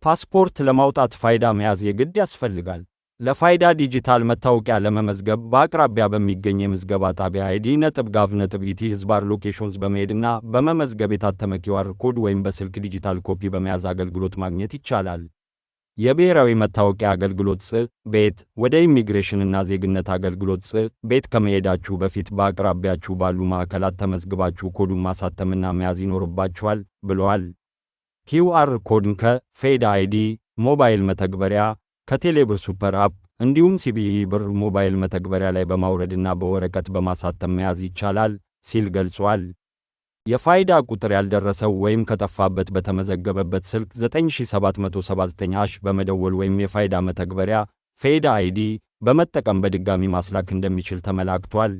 ፓስፖርት ለማውጣት ፋይዳ መያዝ የግድ ያስፈልጋል። ለፋይዳ ዲጂታል መታወቂያ ለመመዝገብ በአቅራቢያ በሚገኝ የምዝገባ ጣቢያ ID.gov.et/locations በመሄድና በመመዝገብ የታተመ QR code ወይም በስልክ digital copy በመያዝ አገልግሎት ማግኘት ይቻላል። የብሔራዊ መታወቂያ አገልግሎት ጽ/ቤት ወደ ኢሚግሬሽንና ዜግነት አገልግሎት ጽ/ቤት ከመሄዳችሁ በፊት በአቅራቢያችሁ ባሉ ማዕከላት ተመዝግባችሁ ኮዱን ማሳተምና መያዝ ይኖርባችኋል ብለዋል። QR code ን ከፋይዳ ID ሞባይል መተግበሪያ፣ ከቴሌብር super app እንዲሁም ሲቢኢ ብር ሞባይል መተግበሪያ ላይ በማውረድና በወረቀት በማሳተም መያዝ ይቻላል ሲል ገልጿል። የፋይዳ ቁጥር ያልደረሰው ወይም ከጠፋበት በተመዘገበበት ስልክ 9779# በመደወል ወይም የፋይዳ መተግበሪያ ፋይዳ ID በመጠቀም በድጋሚ ማስላክ እንደሚችል ተመላክቷል።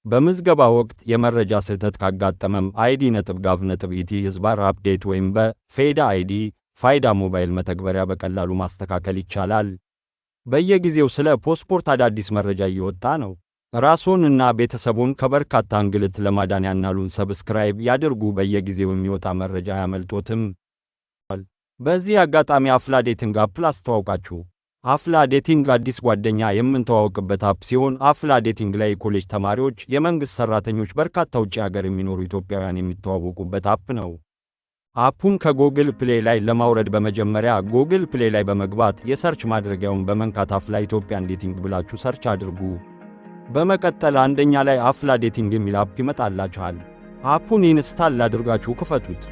በምዝገባ ወቅት የመረጃ ስህተት ካጋጠመም ID.gov.et/update ወይም በፋይዳ ID ፋይዳ ሞባይል መተግበሪያ በቀላሉ ማስተካከል ይቻላል። በየጊዜው ስለ ፓስፖርት አዳዲስ መረጃ እየወጣ ነው። ራስዎን እና ቤተሰቦን ከበርካታ እንግልት ለማዳን ቻናሉን subscribe ያድርጉ። በየጊዜው የሚወጣ መረጃ አያመልጦትም። በዚህ አጋጣሚ አፍላ dating app ላስተዋውቃችሁ። አፍላ dating አዲስ ጓደኛ የምንተዋወቅበት app ሲሆን፣ አፍላ dating ላይ የኮሌጅ ተማሪዎች፣ የመንግሥት ሠራተኞች፣ በርካታ ውጭ ሀገር የሚኖሩ ኢትዮጵያውያን የሚተዋወቁበት app ነው። App ኡን ከ Google Play ላይ ለማውረድ በመጀመሪያ Google Play ላይ በመግባት የ search ማድረጊያውን በመንካት አፍላ Ethiopian dating ብላችሁ search አድርጉ። በመቀጠል አንደኛ ላይ አፍላ dating የሚል app ይመጣላችኋል። App ኡን install አድርጋችሁ ክፈቱት።